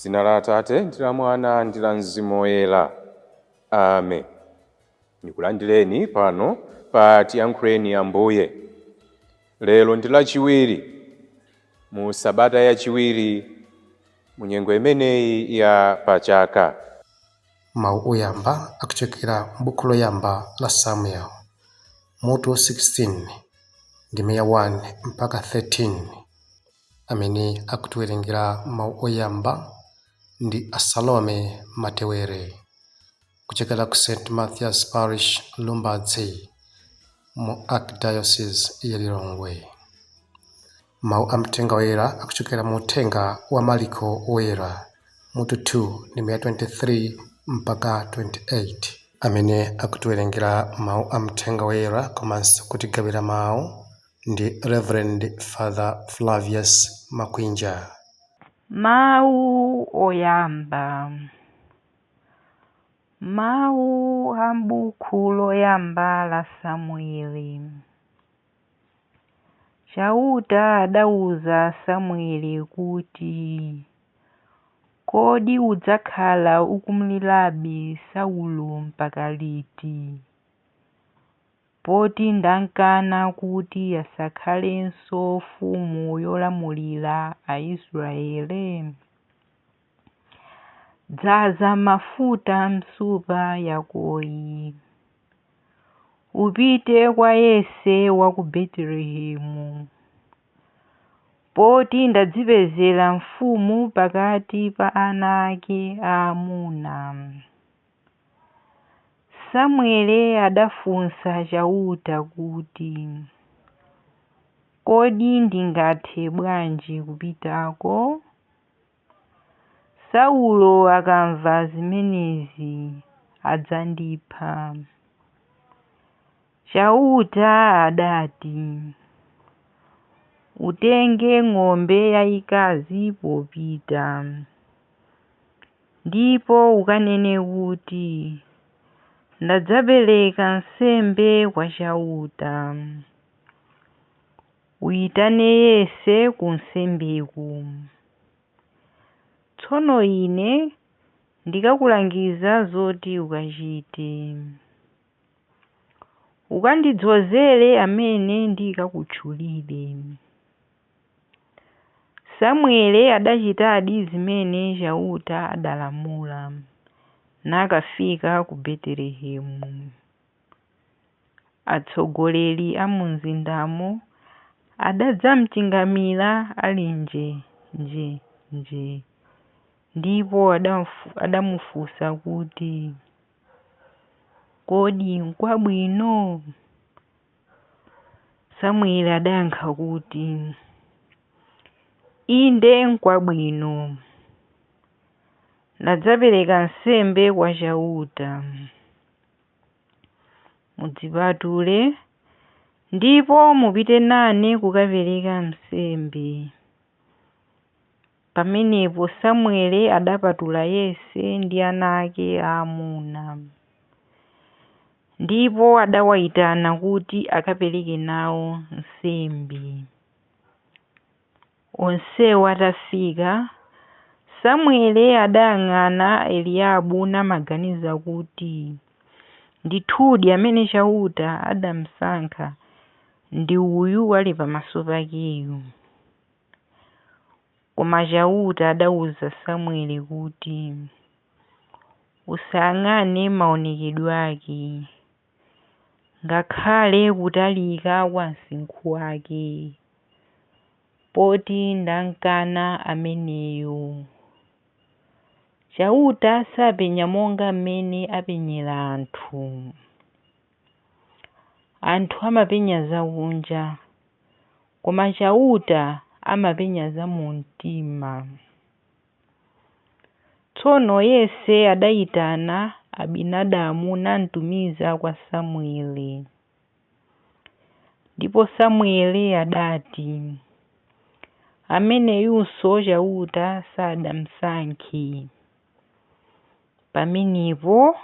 M'dzina la Atate ndi la Mwana ndi la Mzimu Woyera. Amen. Ndikulandireni pano pa Tiyankhuleni Ambuye. Lero ndi Lachiwiri mu sabata yachiwiri mu nyengo imeneyi ya pachaka. Mawu oyamba akuchokera m'buku loyamba la Samuel, mutu 16, ndime ya 1 mpaka 13. Amene akutiwerengera mawu oyamba ndi a Salome Matewere kuchokera ku St. Mathias Parish, Lumbadzi mu Archdiocese ya Lilongwe. Mawu a Mthenga Woyera akuchokera mu Uthenga wa Mariko Woyera mutu 2 ndime ya 23 mpaka 28. Amene akutiwerengera mawu a Mthenga Woyera komanso kutigawira mawu ndi Reverend Father Flavius Makwinja. Mawu oyamba. Mawu a m'buku loyamba la Samueli. Chauta adauza Samueli kuti, Kodi udzakhala ukumlirabe Saulo mpaka liti? Poti ndamkana kuti asakhalenso mfumu yolamulira Aisraele? Dzaza mafuta m'nsupa yakoyi, upite kwa Yese wa ku Betelehemu, poti ndadzipezera mfumu pakati pa ana ake aamuna. Samuele adafunsa Chauta kuti, Kodi ndingathe bwanji kupitako? Saulo akamva zimenezi, adzandipha. Chauta adati, Utenge ng'ombe yaikazi popita. Ndipo ukanene kuti, Ndadzapereka nsembe kwa Chauta. Uitane Yese ku nsembeku. Tsono ine ndikakulangiza zoti ukachite. Ukandidzozere amene ndikakutchulire. Samuele adachitadi zimene Chauta adalamula, nakafika ku Betelehemu. Atsogoleri amumzindamo adadzamchingamira ali nje, nje, nje, ndipo adamufunsa kuti, Kodi nkwabwino? Samuele adayankha kuti, Inde nkwabwino. Ndadzapereka nsembe kwa Chauta. Mudzipatule, ndipo mupite nane kukapereka nsembe. Pamenepo Samuele adapatula Yese ndi ana ake aamuna, ndipo adawaitana kuti akapereke nawo nsembe. Onsewo atafika, Samuele adayang'ana Eliyabu namaganiza kuti, Ndithudi amene Chauta adamsankha ndi uyu ali pamaso pakeyu. Koma Chauta adauza Samuele kuti, Usayang'ane maonekedwe ake, ngakhale kutalika kwa msinkhu wake, poti ndamkana ameneyo. Chauta sapenya monga m'mene apenyera anthu. Anthu amapenya zakunja, koma Chauta amapenya zamumtima. Tsono Yese adaitana Abinadabu namtumiza kwa Samuele. Ndipo Samuele adati, Ameneyunso Chauta sadamsankhe. Pamenepo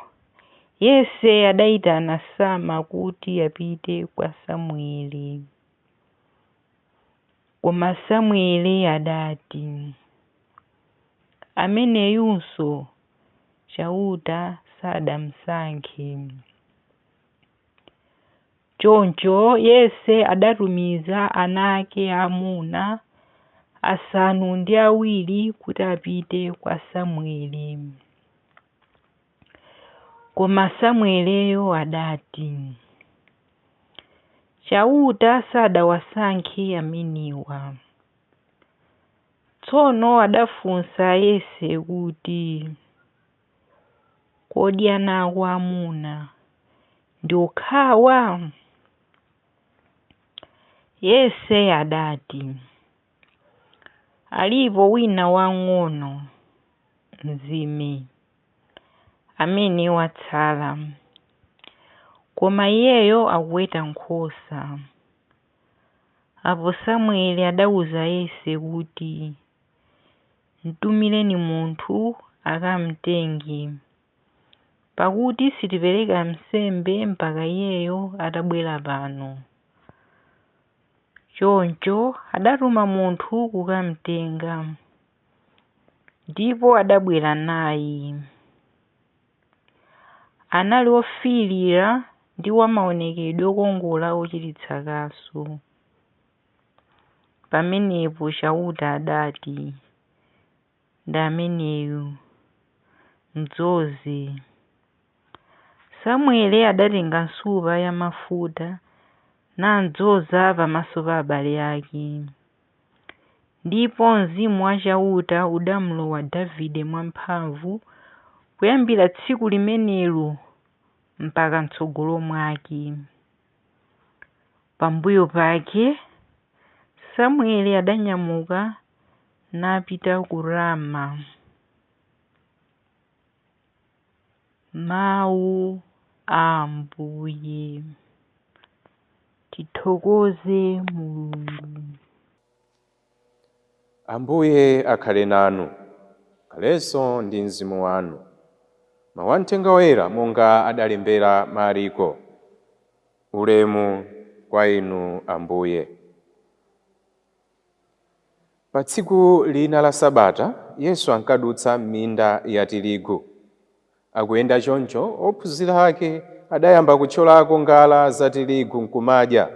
Yese adaitana Sama kuti apite kwa Samuele. Koma Samuele adati, Ameneyunso Chauta sadamsankhe. Choncho Yese adatumiza ana ake aamuna 7 kuti apite kwa Samuele. Koma Samueleyo adati, Chauta sadawasankhe amenewa. Tsono adafunsa Yese kuti, Kodi ana ako aamuna ndi okhawa? Yese adati, Alipo wina wamng'ono, mzime, amene watsala, koma iyeyo akuweta nkhosa. Apo Samuele adauza Yese kuti, Ntumireni munthu akamtenge, pakuti sitipereka nsembe mpaka iyeyo atabwera pano. Choncho adatuma munthu kukamtenga, ndipo adabwera naye. Anali wofiirira ndi wa maonekedwe okongola ochititsa kaso. Pamenepo Chauta adati, Ndi ameneyu, mdzoze. Samuele adatenga nsupa ya mafuta namdzoza pamaso pa abale ake. Ndipo mzimu wa Chauta udamlowa Davide mwamphamvu kuyambira tsiku limenelo mpaka m'tsogolo mwake. Pambuyo pake Samuele adanyamuka napita ku Rama. Mau a Ambuye. Tithokoze Mulungu. Ambuye akhale nanu, akhalenso ndi mzimu wanu. Mawu a Mthenga Woyera monga adalembera Mariko. Ulemu kwa inu Ambuye. Pa tsiku lina la Sabata, Yesu ankadutsa m'minda ya tirigu. Akuyenda choncho, ophunzira ake adayamba kuthyolako ngala za tirigu nkumadya.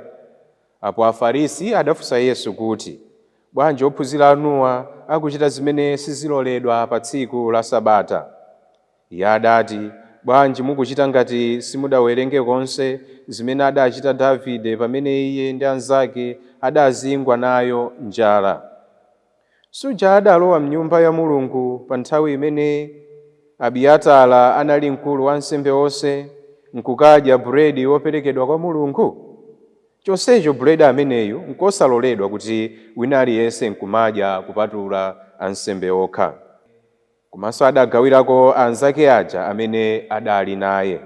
Apo Afarisi adafunsa Yesu kuti, Bwanji ophunzira anuwa akuchita zimene siziloledwa pa tsiku la Sabata? Iye adati, Bwanji mukuchita ngati simudawerenge konse zimene adachita Davide pamene iye ndi anzake adazingwa nayo njala? Suja adalowa m'Nyumba ya Mulungu pa nthawi imene Abiyatara anali mkulu wa ansembe onse, nkukadya buledi woperekedwa kwa Mulungu? Chonsecho buledi ameneyu nkosaloledwa kuti wina aliyense nkumadya kupatula ansembe okha. Komanso adagawirako anzake aja amene adali naye.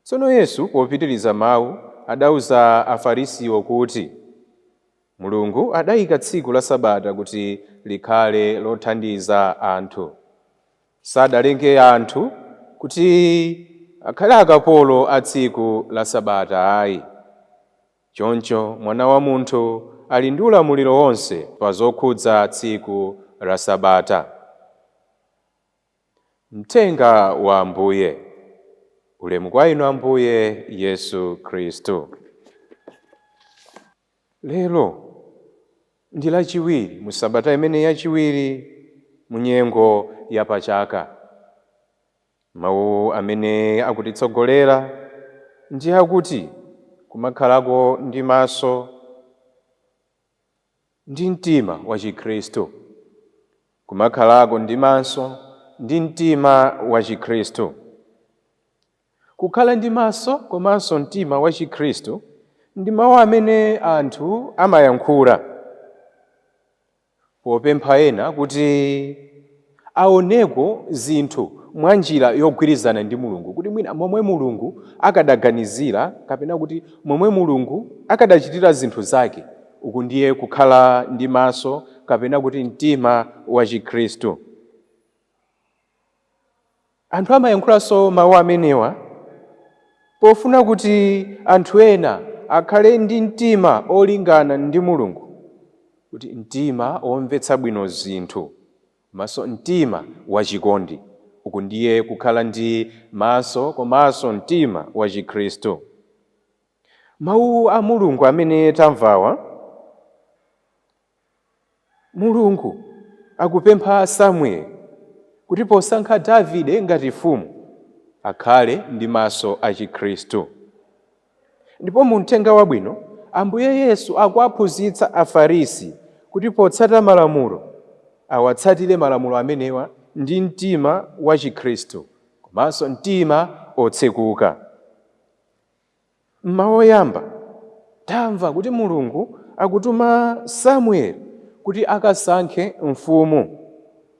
Tsono Yesu popitiriza mau, adauza Afarisiwo kuti, Mulungu adaika tsiku la Sabata kuti likhale lothandiza anthu. Sadalenge anthu kuti akhale akapolo a tsiku la Sabata ai. Choncho Mwana wa Munthu ali ndi ulamuliro wonse pa zokhudza tsiku la Sabata. Mthenga wa Ambuye. Ulemu kwa inu Ambuye Yesu Khristu. Lero ndi lachiwiri mu sabata imene yachiwiri mu nyengo ya pachaka. Mawu amene akutitsogolera ndi akuti kumakhalako ndi maso ndi mtima wa Chikhristu. Kumakhalako ndi maso ndi mtima wa Chikhristu. Kukhala ndi maso komanso mtima wa Chikhristu ndi mawu amene anthu amayankhula popempha ena kuti aoneko zinthu mwa njira yogwirizana ndi Mulungu, kuti mwina momwe Mulungu akadaganizira kapena kuti momwe Mulungu akadachitira zinthu zake. Uku ndiye kukhala ndi maso kapena kuti mtima wa Chikhristu. Anthu amayankhulanso mawu amenewa pofuna kuti anthu ena akhale ndi mtima olingana ndi Mulungu, kuti mtima womvetsa bwino zinthu, Komanso mtima wachikondi. Uku ndiye kukhala ndi maso komanso mtima wa Chikhristu. Mawu a Mulungu amene tamvawa, Mulungu akupempha Samueli kuti posankha Davide ngati mfumu akhale ndi maso a Chikhristu. Ndipo mu Mthenga Wabwino, Ambuye Yesu akuwaphunzitsa Afarisi kuti potsata malamulo, awatsatire malamulo amenewa ndi mtima wa Chikhristu komanso mtima otsekuka. M'mawu oyamba, tamva kuti Mulungu akutuma Samueli kuti akasankhe mfumu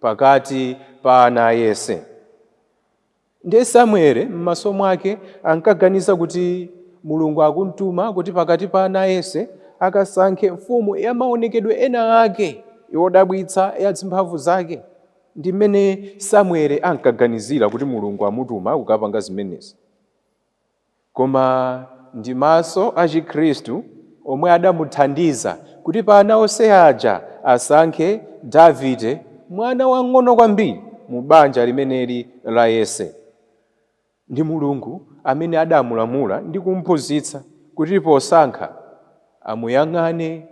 pakati pa ana a Yese. Ndiye Samueli m'maso mwake ankaganiza kuti Mulungu akumtuma kuti pakati pa ana a Yese akasankhe mfumu ya maonekedwe ena ake yodabwitsa ya zimphamvu zake. Ndi mmene Samueli ankaganizira kuti Mulungu amutuma kukapanga zimenezi. Koma ndi maso a Chikhristu omwe adamuthandiza kuti pa ana onse aja asankhe Davide, mwana wang'ono kwambiri mu banja limeneli la Yese. Ndi Mulungu amene adamulamula ndi kumphunzitsa kuti posankha amuyang'ane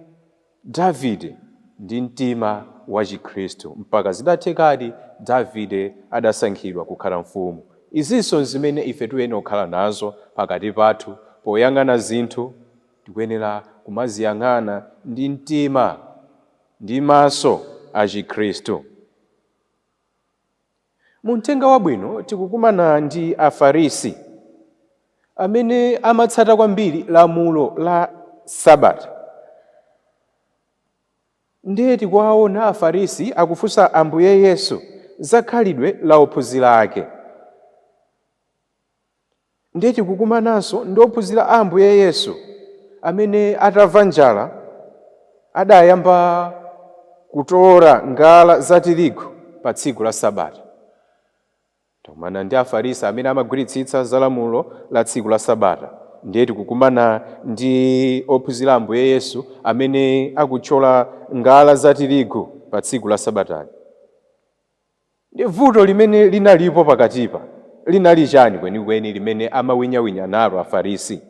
Davide ndi mtima wa Chikhristu, mpaka zidathekadi, Davide adasankhidwa kukhala mfumu. Izinso zimene ife tiyenera kukhala nazo pakati pathu poyang'ana zinthu, tikuyenera kumaziyang'ana ndi mtima ndi maso a Chikhristu. Mu Mthenga Wabwino tikukumana ndi Afarisi amene amatsata kwambiri lamulo la Sabata. Ndiye tikuwaona Afarisi akufunsa Ambuye Yesu za khalidwe la ophunzira ake. Ndiye tikukumananso ndi ophunzira a Ambuye Yesu amene atamva njala adayamba kutola ngala za tirigu pa tsiku la Sabata. Takumana ndi Afarisi amene amagwiritsitsa za lamulo la tsiku la Sabata. Ndiye tikukumana ndi ophunzira Ambuye Yesu amene akuthyola ngala za tirigu pa tsiku la Sabatali. Ndi vuto limene linalipo pakatipa linali chani kwenikweni limene amawinyawinya nalo Afarisi?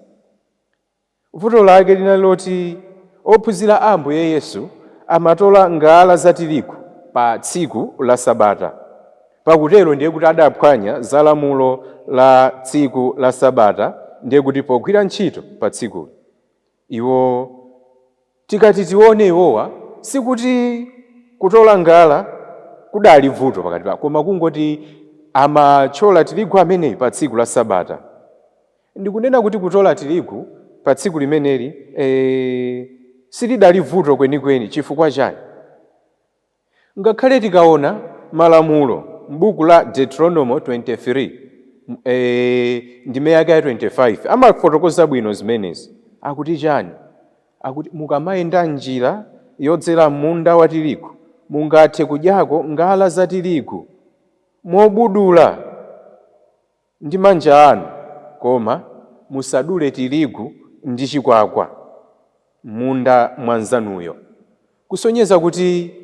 Vuto lake linali loti ophunzira a Ambuye Yesu amatola ngala za tirigu pa tsiku la Sabata. Pakutero ndiye kuti adaphwanya za lamulo la tsiku la Sabata, ndiye kuti pogwira ntchito pa tsikuli. Iwo tikati tione iwowa, sikuti kutola ngala kudali vuto pakati pawo, koma kungoti amathyola tirigu ameneyi pa tsiku la Sabata. Ndikunena kuti kutola tirigu pa tsiku limeneli silidali vuto kwenikweni. Chifukwa chani? Ngakhale tikaona malamulo m'buku la Deuteronomo 23 ndime yake ya 25 amafotokoza bwino zimenezi. Akuti chani? Akuti mukamayenda njira yodzera munda wa tirigu, mungathe kudyako ngala za tirigu mobudula ndi manja anu, koma musadule tirigu ndi chikwakwa munda mwanzanuyo. Kusonyeza kuti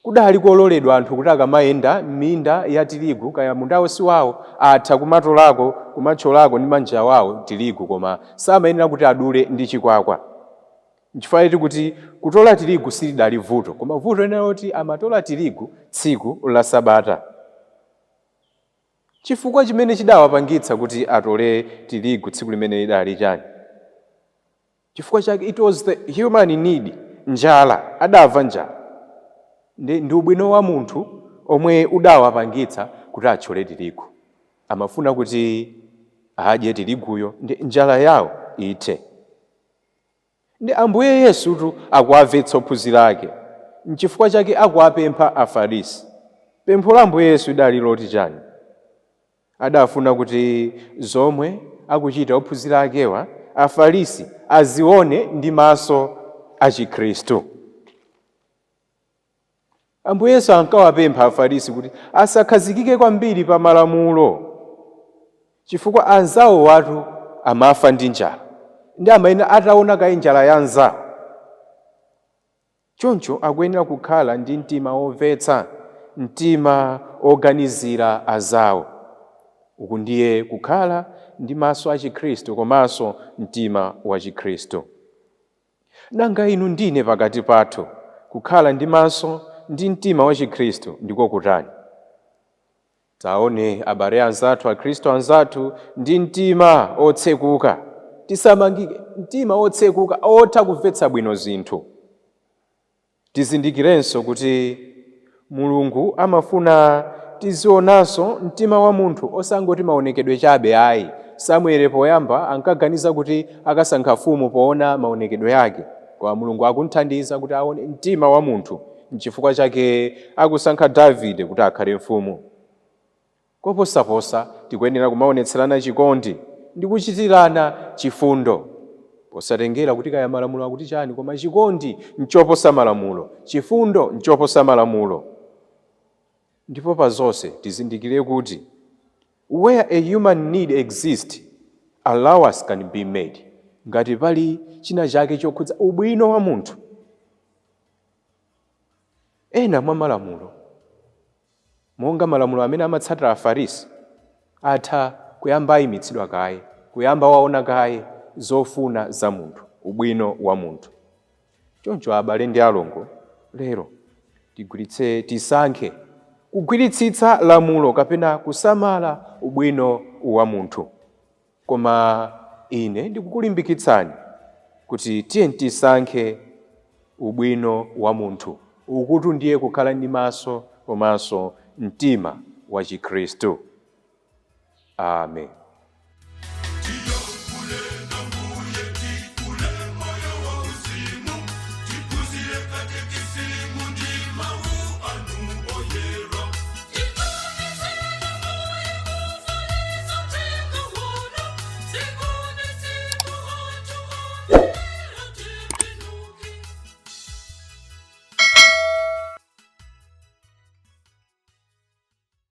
kudali kololedwa anthu kuti akamayenda m'minda ya tirigu, kaya mundawo si wawo, atha kumatolako, kumathyolako ndi manja wawo tirigu, koma samayenera kuti adule ndi chikwakwa. Nchifukwa kuti kutola tirigu silidali vuto, koma vuto linali loti amatola tirigu tsiku la Sabata. Chifukwa chimene chidawapangitsa kuti atole tirigu tsiku limene lidali chani? Chifukwa chake it was the human need, njala, adamva njala. Ndi ubwino wa munthu omwe udawapangitsa kuti athyole tirigu. Amafuna kuti adye tiriguyo ndi njala yawo ithe. Ndi Ambuye Yesutu akuwamvetsa ophunzira ake, nchifukwa chake akuwapempha Afarisi. Pempho la Ambuye Yesu lidali loti chani? Adafuna kuti zomwe akuchita ophunzira akewa Afarisi azione ndi maso a Chikhristu. Ambuye Yesu ankawapempha Afarisi kuti asakhazikike kwambiri pa malamulo, chifukwa anzawo watu amafa ndi njala, ndi amayenera ataona kaye njala ya anzawo. Choncho akuyenera kukhala ndi mtima womvetsa Mtima oganizira azawo. Uku ndiye kukhala ndi maso a Chikhristu komanso mtima wa Chikhristu. Nanga inu ndine pakati pathu, kukhala ndi maso ndi mtima wa Chikhristu ndiko kutani? Taone abale anzathu, akhristu anzathu, ndi mtima otsekuka. Tisamangike, mtima otsekuka otha kumvetsa bwino zinthu. Tizindikirenso kuti Mulungu amafuna tizionanso mtima wa munthu, osangoti maonekedwe chabe ayi. Samueli poyamba ankaganiza kuti akasankha mfumu poona maonekedwe ake, koma Mulungu akunthandiza kuti aone mtima wa munthu. Nchifukwa chake akusankha Davide kuti akhale mfumu. Koposaposa tikuyenera kumaonetserana chikondi ndi kuchitirana chifundo, posatengera kuti kaya malamulo akuti chani, koma chikondi nchoposa malamulo, chifundo nchoposa malamulo. Ndipo pa zonse tizindikire kuti where a human need exists, allowance can be made. Ngati pali china chake chokhudza ubwino wa munthu, ena mwa malamulo, monga malamulo amene amatsatira Afarisi, atha kuyamba ayimitsidwa kaye, kuyamba waona kaye zofuna za munthu, ubwino wa munthu. Choncho abale ndi alongo, lero tigwiritse, tisankhe kugwiritsitsa lamulo kapena kusamala ubwino wa munthu. Koma ine ndikukulimbikitsani kuti tiye tisankhe ubwino wa munthu. Ukutu ndiye kukhala ndi maso komanso mtima wa Chikhristu. Amen.